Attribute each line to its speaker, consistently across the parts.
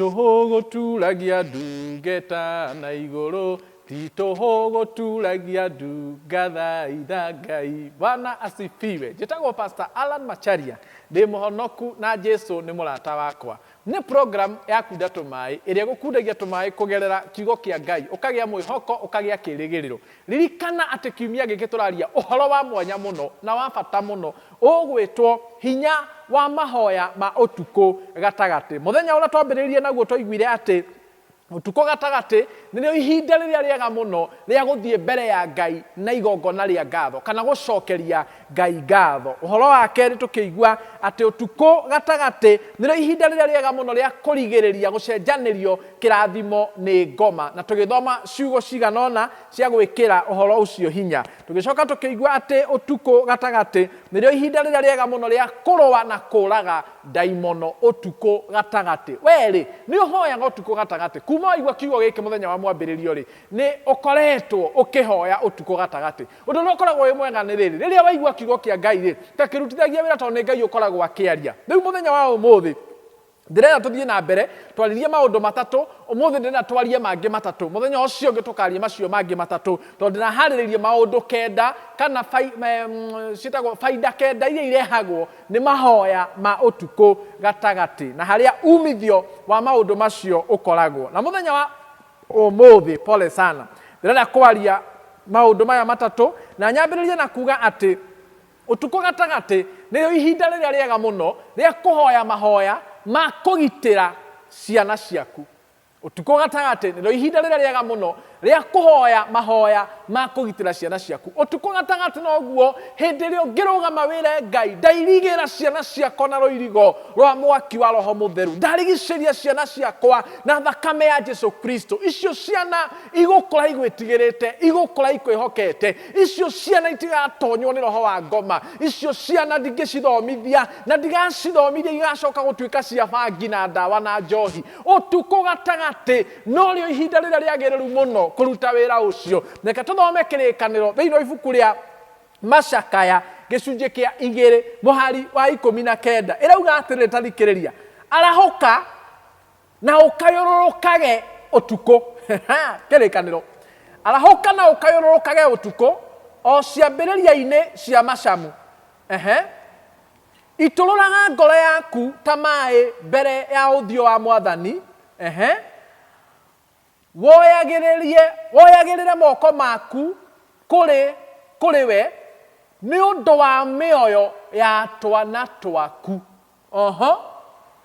Speaker 1: Tũhũ gũturagia ndu ngetana igũrũ, ti tũhũ gũturagia ndu ngathaitha Ngai. Bwana asifiwe. Njĩtagwo Pastor Allan Macharia, ndĩ mũhonoku na Jesu nĩ mũrata wakwa. Nĩ program ya kunda tũmaĩ ĩrĩa ĩgũkundagia tũmaĩ kũgerera kiugo kĩa Ngai, ũkagĩa mwĩhoko, ũkagĩa kĩrĩgĩrĩro. Ririkana atĩ kiumia gĩkĩ tũraria ũhoro wa mwanya mũno na wa bata mũno ũgwĩtwo hinya wa mahoya ma ũtukũ gatagatĩ. Mũthenya ũrĩa twambĩrĩirie naguo twaiguire atĩ ũtukũ gatagatĩ nĩrĩo ihinda rĩrĩa rĩega mũno rĩa gũthiĩ mbere ya Ngai na igongona rĩa ngatho kana gũcokeria Ngai ngatho. Ũhoro wa kerĩ tũkĩigua atĩ ũtukũ gatagatĩ nĩrĩo ihinda rĩrĩa rĩega mũno rĩa kũrigĩrĩria gũcenjanĩrio kĩrathimo nĩ ngoma, na tũgĩthoma ciugo cigana ũna cia gwĩkĩra ũhoro ũcio hinya. Tũgĩcoka tũkĩigua atĩ ũtukũ gatagatĩ nĩrĩo ihinda rĩrĩa rĩega mũno rĩa kũrũa na kũũraga ndaimono ũtukũ gatagatĩ. Wee-rĩ, nĩ ũhoyaga ũtukũ gatagatĩ? Kuuma waigua kiugo gĩkĩ mũthenya wa mwambĩrĩrio-rĩ, nĩ ũkoretwo ũkĩhoya ũtukũ gatagatĩ? Ũndũ ũrĩa ũkoragwo wĩ mwega nĩ rĩrĩ, rĩrĩa waigua kiugo kĩa Ngai-rĩ, ta kĩrutithagia wĩra tondũ nĩ Ngai ũkoragwo akĩaria. Rĩu mũthenya wa ũmũthĩ, Ndĩrenda tũthiĩ na mbere twarĩrie maũndũ matatũ, ũmũthĩ ndĩrenda twarie mangĩ matatũ, mũthenya ũcio ũngĩ tũkaria macio mangĩ matatũ, tondũ ndĩraharĩrĩirie maũndũ kenda kana ciĩtagwo baida kenda iria irehagwo nĩ mahoya ma ũtukũ gatagatĩ, na harĩa umithio wa maũndũ macio ũkoragwo. Na mũthenya wa ũmũthĩ, pole sana, ndĩrenda kwaria maũndũ maya matatũ, na nyambĩrĩrie na kuga atĩ Ũtukũ gatagatĩ nĩrĩo ihinda rĩrĩa rĩega mũno rĩa kũhoya mahoya ma kũgitĩra ciana ciaku. Ũtukũ gatagatĩ nĩrĩo ihinda rĩrĩa rĩega mũno rĩa kũhoya mahoya ma kũgitĩra ciana ciaku. Ũtukũ gatagatĩ noguo hĩndĩ ĩrĩa ũngĩrũgama wĩre Ngai, ndairigĩra ciana ciakwa na rũirigo rwa mwaki wa Roho Mũtheru, ndarigicĩria ciana ciakwa na thakame ya Jesu Kristo. Icio ciana igũkũra igwĩtigĩrĩte, igũkũra ikwĩhokete. Icio ciana itigatonywo nĩ roho wa ngoma. Icio ciana ndingĩcithomithia, na ndigacithomithia igacoka gũtuĩka cia bangi na ndawa na njohi. Ũtukũ gatagatĩ norĩo ihinda rĩrĩa rĩagĩrĩru mũno kũruta wĩra ũcio. Reke tũthome kĩrĩkanĩro thĩinĩ wa ibuku rĩa Macakaya gĩcunjĩ kĩa igĩrĩ mũhari wa 19. Ĩrauga atĩrĩrĩ, ta thikĩrĩria, arahũka na ũkayũrũrũkage ũtukũ. Kĩrĩkanĩro. Arahũka na ũkayũrũrũkage ũtukũ, o ciambĩrĩria-inĩ cia macamu. Ehe. Itũrũraga ngoro yaku ta maĩ mbere ya ũthiũ wa Mwathani. Ehe. Woyagĩrĩrie, woyagĩrĩre moko maku kũrĩ, kũrĩ we, nĩ ũndũ wa mĩoyo ya twana twaku. Oho,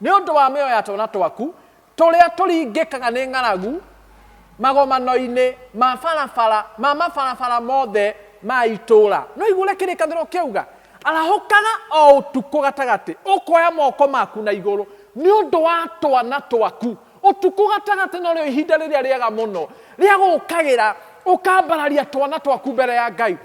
Speaker 1: nĩ ũndũ wa mĩoyo ya twana twaku, tũrĩa tũringĩkaga nĩ ng'aragu magomano-inĩ ma barabara, ma mabarabara mothe ma itũũra. Nĩ waigua ũrĩa kĩrĩkanĩro kĩauga? Arahũkaga o ũtukũ gatagatĩ, ũkoya moko maku na igũrũ nĩ ũndũ wa twana twaku. Ũtukũ gatagatĩ norĩo ihinda rĩrĩa rĩega mũno rĩa gũũkagĩra ũkambararia twana twaku mbere ya Ngai.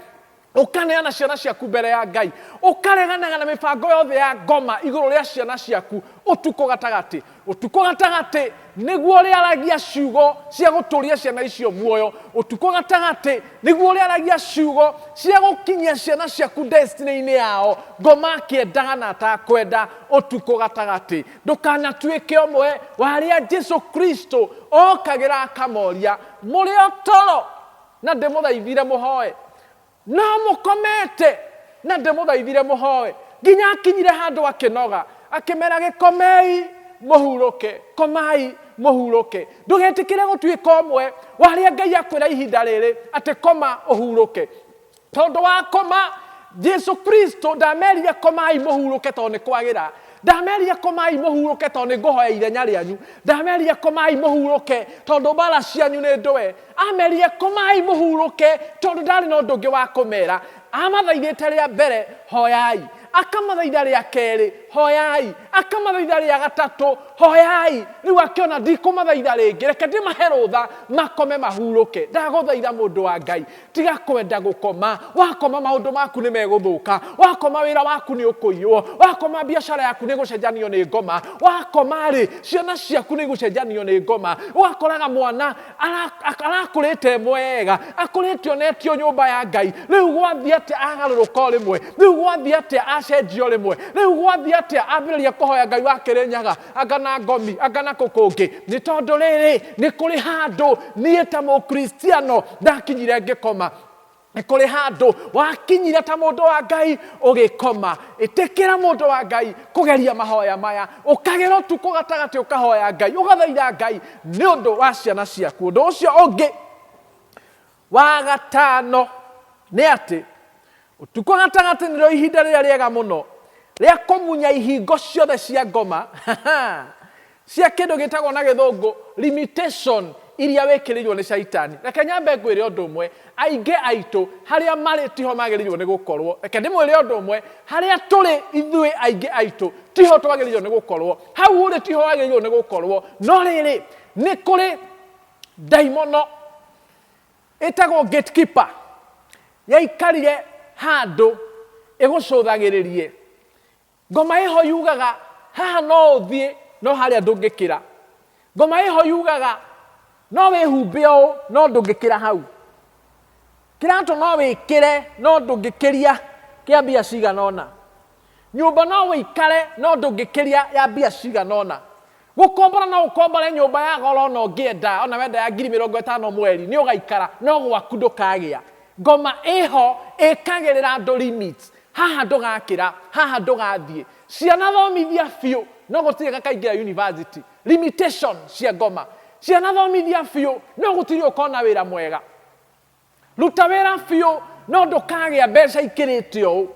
Speaker 1: Ũkaneana ciana ciaku mbere ya Ngai, ũkareganaga na mĩbango yothe ya ngoma igũrũ rĩa ciana ciaku ũtukũ gatagatĩ. Ũtukũ gatagatĩ nĩguo ũrĩaragia ciugo cia gũtũria ciana icio muoyo. Ũtukũ gatagatĩ nĩguo ũrĩaragia ciugo cia gũkinyia ciana ciaku destiny-inĩ yao, ngoma akĩendaga na atakwenda. Ũtukũ gatagatĩ ndũkanatuĩke ũmwe wa arĩa Jesu Kristo okagĩra akamoria, mũrĩ o toro? Na ndĩmũthaithire mũhoe, no mũkomete, na ndĩmũthaithire mũhoe. Nginya akinyire handũ akĩnoga, akĩmera, gĩkomei mũhurũke, komai mũhurũke. Ndũgetĩkĩre gũtuĩka ũmwe wa arĩa Ngai akwĩra ihinda rĩrĩ atĩ koma ũhurũke. Tondũ wakoma, Jesu Kristo ndamerire komai mũhurũke tondũ nĩ kwagĩra. Ndamerire komai mũhurũke tondũ nĩ ngũhoya ithenya rĩanyu. Ndamerire komai mũhurũke tondũ mbara cianyu nĩ ndũe. Amerire komai mũhurũke tondũ ndarĩ na ũndũ ũngĩ wa kũmera. Amathaithĩte rĩa mbere, hoyai. Akamathaitha rĩa kerĩ, hoyai. Akamathaitha rĩa gatatũ, hoyai. Rĩu akĩona ndikũmathaitha rĩngĩ, reke ndĩmahe rũtha makome mahurũke. Ndagũthaitha mũndũ wa Ngai, Tiga kwenda gũkoma. Wakoma maũndũ maku nĩ megũthũka. Wakoma wĩra waku nĩ ũkũiywo. Wakoma biacara yaku nĩ ĩgũcenjanio nĩ ngoma. Wakoma-rĩ, ciana ciaku nĩ igũcenjanio nĩ ngoma. Ũgakoraga mwana arakũrĩte e mwega, akũrĩte onetio nyũmba ya Ngai. Rĩu gwathiĩ atĩa agarũrũka o rĩmwe? Rĩu gwathiĩ atĩa acenjia o rĩmwe? Rĩu gwathiĩ Ambĩrĩria atĩa? Ambĩrĩria kũhoya Ngai wa Kĩrĩnyaga, anga na ngomi, anga na kũ kũngĩ. Nĩ tondũ rĩrĩ, nĩ kũrĩ handũ niĩ ta Mũkristiano ndakinyire ngĩkoma. Nĩ kũrĩ handũ wakinyire ta mũndũ wa Ngai ũgĩkoma. Ĩtĩkĩra mũndũ wa Ngai kũgeria mahoya maya. Ũkagĩra ũtukũ gatagatĩ ũkahoya Ngai, ũgathaitha Ngai nĩ ũndũ wa ciana ciaku. Ũndũ ũcio ũngĩ wa gatano nĩ atĩ ũtukũ gatagatĩ nĩrĩo ihinda rĩrĩa rĩega mũno rĩa kũmunya ihingo ciothe cia ngoma cia kĩndũ gĩtagwo na gĩthũngũ limitation iria wĩkĩrĩirwo nĩ caitani. Reke nyambe ngwĩre ũndũ ũmwe, aingĩ aitũ harĩa marĩ tiho magĩrĩirwo nĩ gũkorwo. Reke ndĩmwĩre ũndũ ũmwe, harĩa tũrĩ ithuĩ aingĩ aitũ tiho twagĩrĩirwo nĩ gũkorwo. Hau ũrĩ tiho wagĩrĩirwo nĩ gũkorwo. No rĩrĩ, nĩ kũrĩ ndaimono ĩtagwo gatekeeper yaikarire handũ ĩgũcũthagĩrĩrie. Ngoma ĩho yugaga haha no ũthiĩ no harĩa ndũngĩkĩra. Ngoma ĩho yugaga no wĩhumbe ũũ no ndũngĩkĩra hau. Kĩratũ no wĩkĩre no ndũngĩkĩria kĩa mbia cigana ũna. Nyũmba no wĩikare no ndũngĩkĩria ya mbia cigana ũna. Gũkombora no ũkombore nyũmba ya goro ona ũngĩenda, ona wenda ya ngiri mĩrongo ĩtano mweri, nĩ ũgaikara, no gwaku ndũkagĩa. Ngoma ĩho ĩkagĩrĩra andũ limits. Haha ndũgakĩra, haha ndũgathiĩ. Ciana thomithia biũ, no gũtirĩ gakaingĩra university. Limitation cia ngoma. Ciana thomithia biũ, no gũtirĩ ũkona wĩra mwega. Ruta wĩra biũ, no ndũkagĩa mbeca ikĩrĩte ũũ.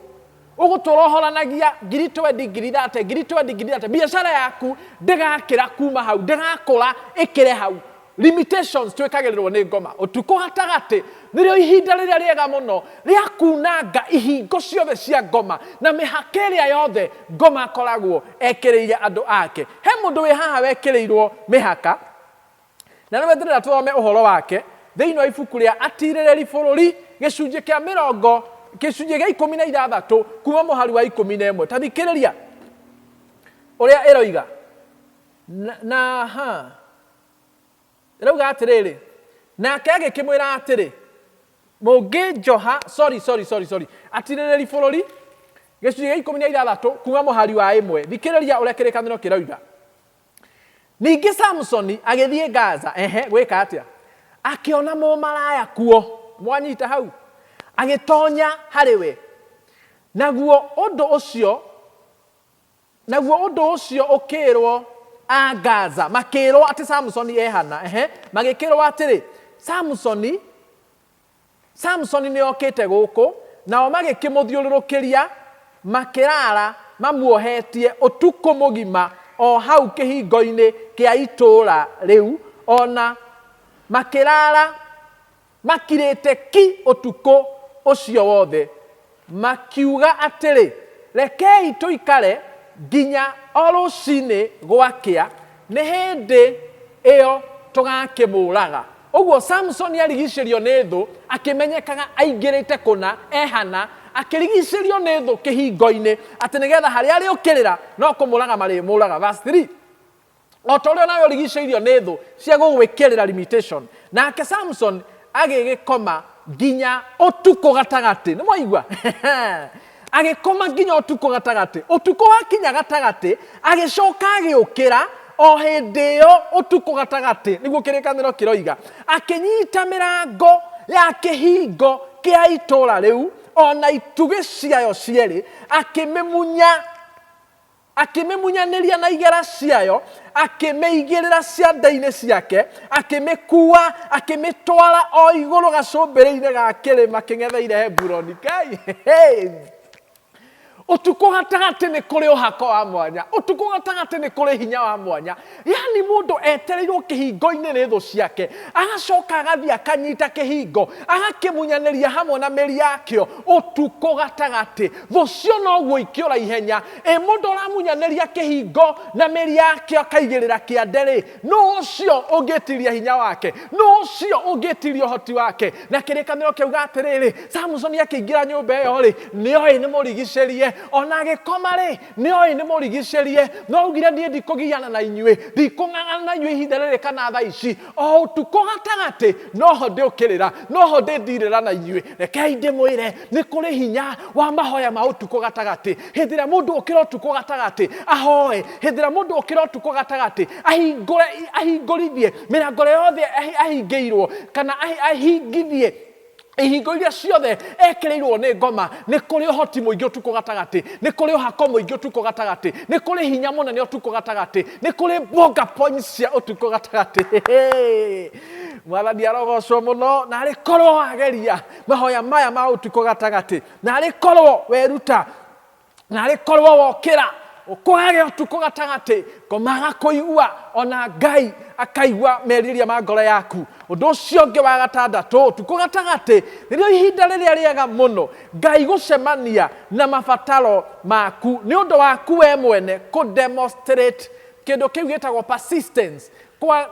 Speaker 1: Ũgũtũra ũhoranagia ngiri twendi, ngiri thate, ngiri twendi, ngiri thate. Biacara yaku ndĩgakĩra kuma hau, ndĩgakũra ĩkĩre hau. Limitations twĩkagĩrĩrwo nĩ ngoma. Ũtukũ gatagatĩ nĩrĩo ihinda rĩrĩa rĩega mũno rĩa kunanga ihingo ciothe cia ngoma na mĩhaka ĩrĩa yothe ngoma akoragwo ekĩrĩire andũ ake. He mũndũ wĩ haha wekĩrĩirwo mĩhaka, na nĩwe ndĩrenda tũthome ũhoro wake thĩinĩ wa ibuku rĩa Atirĩrĩri Bũrũri gĩcunjĩ kĩa mĩrongo gĩcunjĩ gĩa ikũmi na ithathatũ kuma mũhari wa ikũmi na ĩmwe. Ta thikĩrĩria ũrĩa ĩroiga. Na, na ha ĩrauga atĩrĩrĩ, nake agĩkĩmwĩra atĩrĩ, mũngĩnjoha, sorry, sorry, sorry, sorry, Atirĩrĩri Bũrũri gĩcunjĩ gĩa ikũmi na ithathatũ kuma mũhari wa ĩmwe. Thikĩrĩria ũrĩa kĩrĩkanĩro kĩroiga. Ningĩ Samusoni agĩthiĩ Gaza, ehe, gwĩka atĩa? Akĩona mũmaraya kuo, mwanyita hau, agĩtonya harĩ we. Naguo ũndũ ũcio, naguo ũndũ ũcio ũkĩĩrwo a Gaza, makĩĩrwo atĩ Samusoni e hana, ehe, magĩkĩrwo atĩrĩ, Samusoni Samusoni nĩokĩte gũkũ, nao magĩkĩmũthiũrũrũkĩria, makĩraara mamuohetie ũtukũ mũgima o hau kĩhingo-inĩ kĩa itũũra rĩu, o na makĩraara makirĩte ki ũtukũ ũcio wothe, Makiuga atĩrĩ, Rekei tũikare nginya o rũcinĩ gwakĩa, nĩ hĩndĩ ĩyo tũgakĩmũũraga. Ũguo Samusoni arigicĩrio nĩ thũ, akĩmenyekaga aingĩrĩte kũna, e hana, akĩrigicĩrio nĩ thũ kĩhingo-inĩ, atĩ nĩgetha harĩa arĩũkĩrĩra no kũmũraga marĩmũraga. Verse 3. O ta ũrĩa nawe ũrigicĩirio nĩ thũ cia gũgwĩkĩrĩra limitation. Nake Samson agĩgĩkoma nginya ũtukũ gatagatĩ. Nĩ mwaigua? Agĩkoma nginya ũtukũ gatagatĩ. Ũtukũ wakinya gatagatĩ, agĩcoka agĩũkĩra o hĩndĩ ĩyo ũtukũ gatagatĩ, nĩguo kĩrĩkanĩro kĩroiga. Akĩnyita mĩrango ya kĩhingo kĩa itũũra rĩu, o na itugĩ ciayo cierĩ, akĩmĩmunya Akĩmĩmunyanĩria na igera ciayo, akĩmĩigĩrĩra ciande-inĩ ciake, akĩmĩkuua, akĩmĩtwara o igũrũ gacũmbĩrĩ-inĩ ga kĩrĩma kĩng'etheire Heburoni. Ngai, hey! Ũtukũ gatagatĩ nĩ kũrĩ ũhako wa mwanya. Ũtukũ gatagatĩ nĩ kũrĩ hinya wa mwanya. Yaani mũndũ etereirwo kĩhingo-inĩ nĩ thũ ciake, agacoka agathiĩ akanyita kĩhingo, agakĩmunyanĩria hamwe na mĩri yakĩo ũtukũ gatagatĩ. Thũ cio noguo ikĩũra ihenya. Ĩ mũndũ ũramunyanĩria kĩhingo na mĩri yakĩo akaigĩrĩra kĩande-rĩ, nũ ũcio ũngĩtiria hinya wake? Nũ ũcio ũngĩtiria ũhoti wake? Na kĩrĩkanĩro kĩauga atĩrĩrĩ, Samusoni akĩingĩra nyũmba ĩyo-rĩ, nĩoĩ nĩ mũrigicĩrie. Ona agĩkoma rĩ, nĩ oĩ nĩ mũrigicĩrie, no augire niĩ ndikũgiana na inyuĩ, ndikũng'ang'ana na inyuĩ ihinda rĩrĩ kana thaa ici. O ũtukũ gatagatĩ noho ndĩũkĩrĩra, noho ndĩndirĩra na inyuĩ. Rekei ndĩmwĩre, nĩ kũrĩ hinya wa mahoya ma ũtukũ gatagatĩ. Hĩndĩ ĩrĩa mũndũ okĩra ũtukũ gatagatĩ ahoe, hĩndĩ ĩrĩa mũndũ okĩra ũtukũ gatagatĩ ahingũre, ahingũrithie mĩrango ĩrĩa yothe ahingĩirwo, kana ahingithie ihingo iria ciothe ekĩrĩirwo nĩ ngoma. Nĩ kũrĩ ũhoti mũingĩ ũtukũ gatagatĩ, nĩ kũrĩ ũhako mũingĩ ũtukũ gatagatĩ, nĩ kũrĩ hinya mũnene ũtukũ gatagatĩ, nĩ kũrĩ bonga points cia ũtukũ gatagatĩ. Mwathani arogocwo mũno. Na arĩ korwo wageria mahoya maya ma ũtukũ gatagatĩ, na arĩ korwo weruta, na arĩ korwo wokĩra ũkũgage ũtukũ gatagatĩ, ngoma agakũigua, ona Ngai akaigua merirĩria ma ngoro yaku. Ũndũ ũcio ũngĩ wa gatandatũ, ũtukũ gatagatĩ nĩrĩo ihinda rĩrĩa rĩega mũno Ngai gũcemania na mabataro maku nĩ ũndũ waku we mwene kũ demonstrate kĩndũ kĩu gĩtagwo persistence,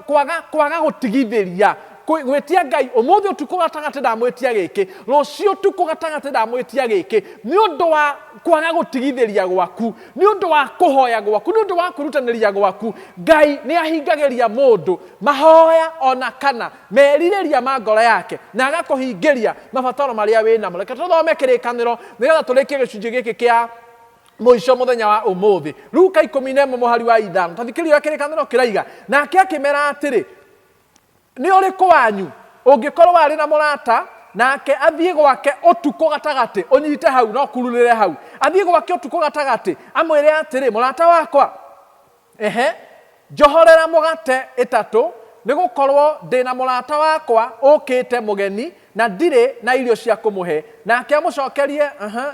Speaker 1: kwaga gũtigithĩria gwĩtia Ngai. Ũmũthĩ ũtukũ gatagatĩ ndamwĩtia gĩkĩ, rũciũ ũtukũ gatagatĩ ndamwĩtia gĩkĩ, nĩ ũndũ wa kwaga gũtigithĩria gwaku, nĩ ũndũ wa kũhoya gwaku, nĩ ũndũ wa kwĩrutanĩria gwaku. Ngai nĩ ahingagĩria mũndũ mahoya ona kana merirĩria ma ngoro yake, na agakũhingĩria mabataro marĩa wĩ namo. Reke tũthome kĩrĩkanĩro nĩgetha tũrĩkie gĩcunjĩ gĩkĩ kĩa mũico mũthenya wa ũmũthĩ. Luka 11 mũhari wa 5. Ta thikĩrĩria ũrĩa kĩrĩkanĩro kĩraiga. Nake akĩmera atĩrĩ, nĩ ũrĩkũ wanyu ũngĩkorwo arĩ na mũrata, nake athiĩ gwake ũtukũ gatagatĩ, ũnyite hau no kururĩre hau, athiĩ gwake ũtukũ gatagatĩ amwĩre atĩrĩ, mũrata wakwa, ehe, njohorera mũgate ĩtatũ, nĩ gũkorwo ndĩna mũrata wakwa ũkĩte mũgeni na ndirĩ na irio cia kũmũhe. Nake amũcokerie,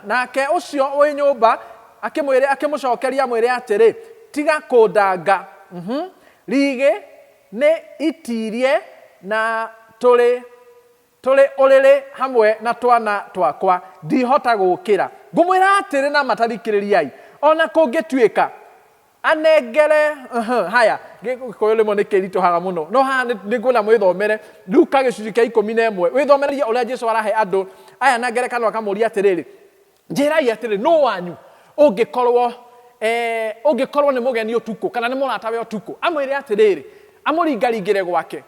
Speaker 1: nake ũcio wĩ nyũmba akĩmwĩre, akĩmũcokeria amwĩre atĩrĩ, tiga kũndanga, rigĩ nĩ itirie na tũrĩ ũrĩrĩ hamwe na twana twakwa, ndihota gũkĩra. Ngũmwĩra atĩrĩ na matathikĩrĩriai, ona kũngĩtuĩka anengere haya gĩkũyũ rĩmwe nĩ kĩritũhaga mũno, no haha nĩ ngwenda mwĩthomere Luka gĩcunjĩ kĩa 11, wĩthomererie ũrĩa Jesu arahe andũ aya na ngerekano, akamũria atĩrĩrĩ, njĩrai atĩrĩ, nũ wanyu ũngĩkorwo ũngĩkorwo nĩ mũgeni ũtukũ kana nĩ mũrata we ũtukũ, amwĩre atĩrĩrĩ, amũringaringĩre gwake,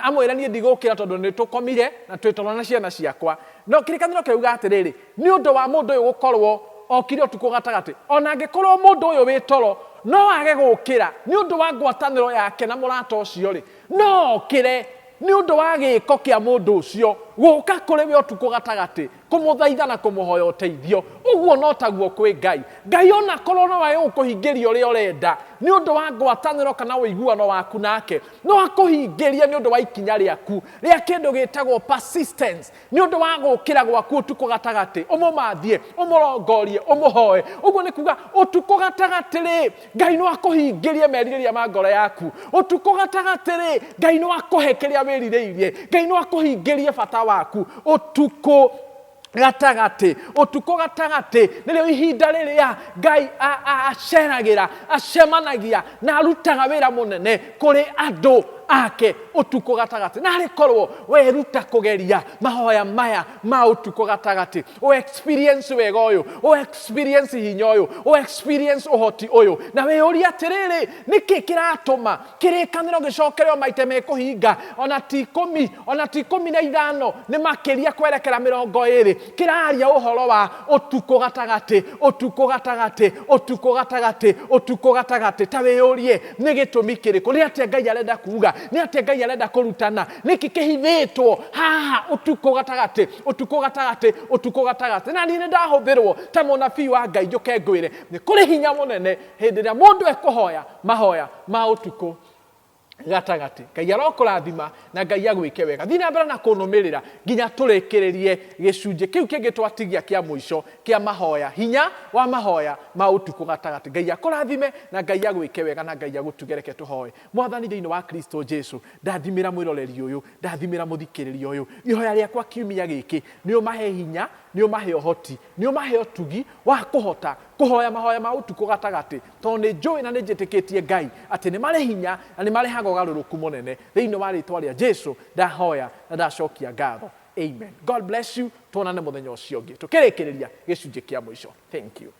Speaker 1: amwĩre niĩ ndigũkĩra tondũ nĩ tũkomire na twĩ toro na ciana ciakwa. No kĩrĩkanĩro kĩrauga atĩrĩrĩ, nĩ ũndũ wa mũndũ ũyũ gũkorwo okire ũtukũ gatagatĩ, ona angĩkorwo mũndũ ũyũ wĩ toro no age gũkĩra nĩ ũndũ wa ngwatanĩro yake na mũrata ũcio rĩ, no okĩre nĩ ũndũ wa gĩko kĩa mũndũ ũcio gũka kũrĩ we ũtukũ gatagatĩ kũmũthaitha na kũmũhoya ũteithio. Ũguo no taguo kwĩ Ngai. Ngai onakorwo no age gũkũhingĩria ũrĩa ũrenda nĩ ũndũ wa ngwatanĩro kana ũiguano waku nake, no akũhingĩrie nĩ ũndũ wa ikinya rĩaku rĩa kĩndũ gĩtagwo persistence, nĩ ũndũ wa gũkĩra gwaku ũtukũ gatagatĩ, ũmũmathie, ũmũrongorie, ũmũhoe. Ũguo nĩ kuga ũtukũ gatagatĩ rĩ, Ngai no akũhingĩrie merirĩria ma ngoro yaku. Ũtukũ gatagatĩ rĩ, Ngai no akũhe kĩrĩa wĩrirĩirie. Ngai no akũhingĩrie bata waku ũtukũ gatagatĩ. Ũtukũ gatagatĩ nĩrĩo ihinda rĩrĩa Ngai aceragĩra, acemanagia na arutaga wĩra mũnene kũrĩ andũ ake ũtukũ gatagatĩ. Na arĩ korwo weruta kũgeria mahoya maya ma ũtukũ gatagatĩ, ũ experience wega ũyũ, ũ experience hinya ũyũ, ũ experience ũhoti ũyũ, na wĩyũrie atĩrĩrĩ, nĩkĩ kĩratũma kĩrĩkanĩro gĩcokerwo maita mekũhinga, ona ti 10, ona ti 15, nĩ makĩria kwerekera 20, kĩraria ũhoro wa ũtukũ gatagatĩ, ũtukũ gatagatĩ, ũtukũ gatagatĩ, ũtukũ gatagatĩ. Ta wĩyũrie nĩ gĩtũmi kĩrĩkũ, nĩ atĩa Ngai arenda kuga, nĩ atĩa Ngai arenda kũrutana, nĩkĩ kĩhithĩtwo haha ũtukũ gatagatĩ, ũtukũ gatagatĩ, ũtukũ gatagatĩ. Na niĩ nĩ ndahũthĩrwo ta mũnabii wa Ngai njũke ngwĩre nĩ kũrĩ hinya mũnene hĩndĩ ĩrĩa mũndũ ekũhoya mahoya ma ũtukũ gatagatĩ. Ngai arokũrathima na Ngai agwĩke wega. Thiĩ na mbere na kũnũmĩrĩra nginya tũrĩkĩrĩrie gĩcunjĩ kĩu kĩngĩ twatigia kĩa mũico kĩa mahoya, hinya wa mahoya ma ũtukũ gatagatĩ. Ngai akũrathime na Ngai agwĩke wega na Ngai agũtuge. Reke tũhoe. Mwathani thĩinĩ wa Kristo Jesu, ndathimĩra mwĩroreri ũyũ, ndathimĩra mũthikĩrĩria ũyũ. Ihoya rĩakwa kiumia gĩkĩ nĩ ũmahe hinya, nĩ ũmahe ũhoti, nĩ ũmahe ũtugi wa kũhota kũhoya mahoya ma ũtukũ gatagatĩ, tondũ nĩ njũĩ na nĩ njĩtĩkĩtie Ngai atĩ nĩ marĩ hinya na nĩ marehaga ũgarũrũku mũnene. Thĩinĩ wa rĩtwa rĩa Jesu ndahoya na ndacokia ngatho. Amen. God bless you. Tuonane mũthenya ũcio ũngĩ tũkĩrĩkĩrĩria gĩcunjĩ kĩa mũico. Thank you.